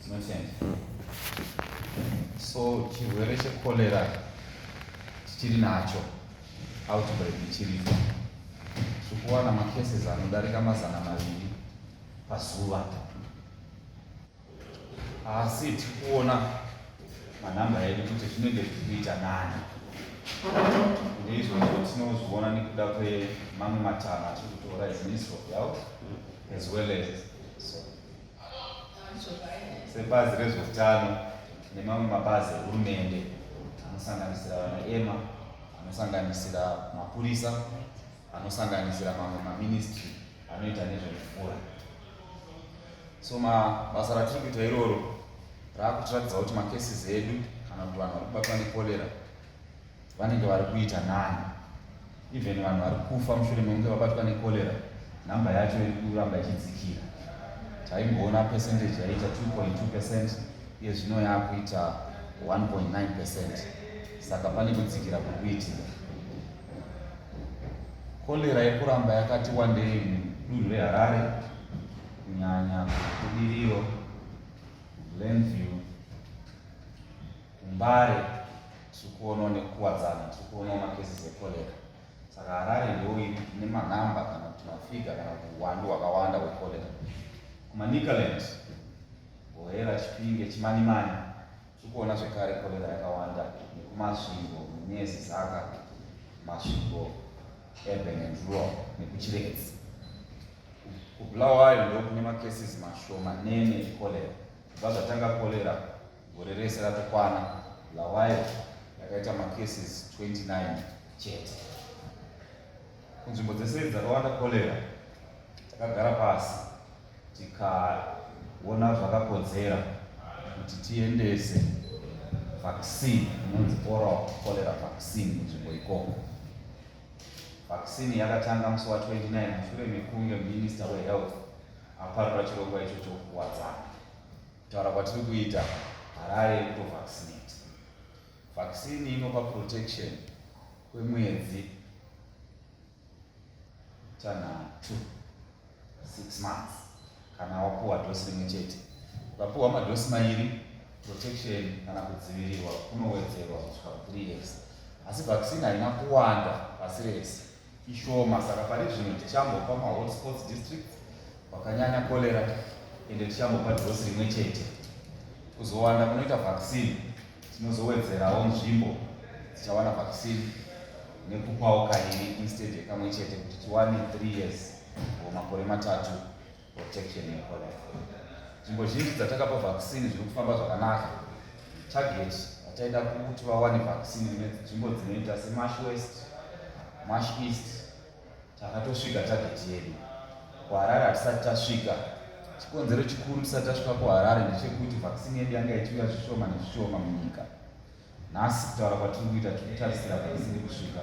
Tinotenda. So chirwere checholera tichiri nacho, outbreak ichiripo. Tiri kuwana macases anodarika 200 pazuva. Asi tiri kuona manhamba edu kuti zvinenge zviri kuita nani. Ndeizvozvo tinozviona nekuda kwemamwe matanho atiri kutora as Ministry of Health as well as so sebazi rezveutano nemamwe mabazi ehurumende anosanganisira vana ema, anosanganisira mapurisa, anosanganisira mamwe maministry anoita nezvemvura. So mabasa ratiri kuita iroro raakutiratidza kuti macases edu kana kuti vanhu vari kubatwa necholera vanenge vari kuita nani. Even vanhu vari kufa mushure mekunge vabatwa necholera, nhamba yacho iri kuramba ichidzikira. Taimboona percentage yaiita 2.2%, iye zvino yaakuita 1.9%, saka pane kudzikira kuri kuitika. Cholera iri kuramba yakati wandei mudunhu reHarare, kunyanya kuBudiriro, Glenview, kuMbare tiri kuonawo nekuKuwadzana tiri kuonawo macases echolera. Saka Harare ndo ine manhamba kana kuti mafigures kana kuti uwandu hwakawanda hwecholera. KuManicaland, Buhera, Chipinge, Chimanimani tiri kuona zvekare cholera yakawanda, nekuMasvingo, Mwenezi, Zaka, Masvingo urban and rural nekuChiredzi. KuBulawayo ndo kune macases mashomanene echolera. Kubva zvatanga cholera, gore rese ratokwana, Bulawayo yakaita macases 29 chete. Kunzvimbo dzese dzakawanda cholera, takagara pasi tikaona zvakakodzera kuti tiendese vaccine inonzi oral cholera vaccine kunzvimbo ikoko. Vaccine yakatanga musi wa29 mushure mekunge Minister weHealth aparura chirongwa ichocho kuWadzana. Kutaura kwatiri kuita, Harare iri kutovaccinate. Vaccine inopa protection kwemwedzi 6, 6 months kana wapuwa dose rimwe chete. Ukapuwa madose mairi, protection kana kudzivirirwa kunowedzerwa kusvika ku3 years. Asi vaccine haina kuwanda pasi rese, ishoma, saka pari zvino tichambopa mahotspots districts kwakanyanya cholera, ende tichambopa dose rimwe chete. Kuzowanda kunoita vaccine, tinozowedzerawo nzvimbo dzichawana vaccine nekupawo kairi instead yekamwe chete kuti tiwane 3 years or makore 3 protection yecholera. Nzvimbo zhinji dzatakapa vaccine zviri kufamba zvakanaka. Target yataida kuti vawane vaccine nzvimbo dzinoita seMash West, Mash East, takatosvika target yedu. KuHarare hatisati tasvika. Chikonzero chikuru tisati tasvika kuHarare ndechekuti vaccine yedu yanga ichiuya zvishoma nezvishoma munyika. Nhasi kutaura kwatiri kuita, tiri kutarisira vaccine kusvika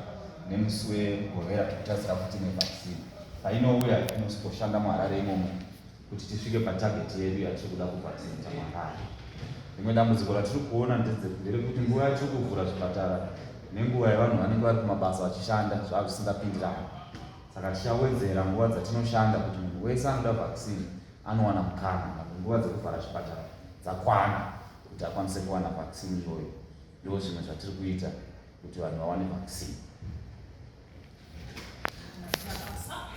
nemusi weMugovera. Tiri kutarisira futi nevaccine painouya inosvikoshanda muHarare imomo kuti tisvike patarget yedu yatiri kuda kuvaccinata muHarare. Rimwe dambudziko ratiri kuona nderekuti nguva yatiri kuvhura zvipatara nenguva yevanhu vanenge vari kumabasa vachishanda zvava zvisingapindirani, saka tichawedzera nguva dzatinoshanda kuti munhu wese anoda vaccine anowana mukana kana nguva dzekuvhara zvipatara dzakwana kuti akwanise kuwana vaccine iyoyo. Ndo zvimwe zvatiri kuita kuti vanhu vawane vaccine.